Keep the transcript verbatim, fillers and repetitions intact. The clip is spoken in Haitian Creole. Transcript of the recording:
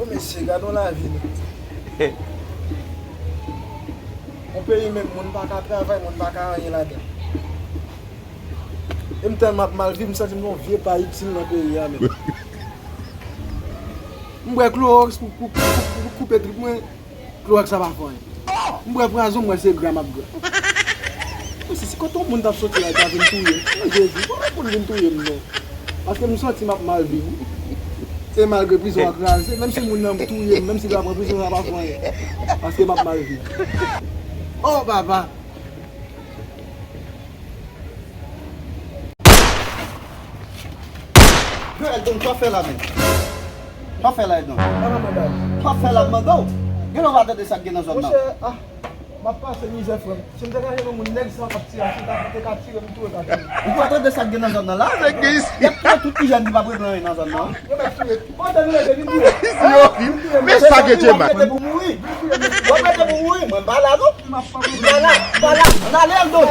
Mesye, gade yon lavi, non. Yon peyi menm, moun pa ka travay, moun pa ka anyen ladan. E m tèlman ap mal viv, m santi m yon vye pa itil nan peyi a menm. M bwè klowòks pou, pou, pou, pou, pou koupe trip mwen, klowòks la pa fè anyen. M bwè pwazon, m wè se gra m ap gra. Mwen se, se kote yon moun t ap soti la, li ta vin touye m. Mwen Jezi, mwen pou l vin touye m non. Paske m santi m ap mal viv. E malgre prizon an kraze, menm si moun nan touye m, menm si l ta pran prizon, sa pa fè anyen. Paske m ap mal viv. Oh, papa! Yo, Eldon, sa w fè la menm? Sa w fè la, Eldon? Sa w fè la, m mande w? Gen lè w pa tande sa k gen nan zòn nan. Monchè, ah, m ap pase mizè, frè m. Si m te ka jwenn yon moun, nèg sa k ap tire, si l ta te ka tire m tou, e ka tire m. Ou pa tande sa k gen nan zòn nan la? Nèg gen isi. Y ap touye tout ti jèn ki p ap regle anyen nan zòn nan. Yo mèt touye. Kote nou rete, vin touye. Yo, vin touye. Men sa gen Djemay. W ap rete pou mouri. W ap rete pou mouri. Mwen m pa la non. M pa la, m pa la. Ann ale, Eldon.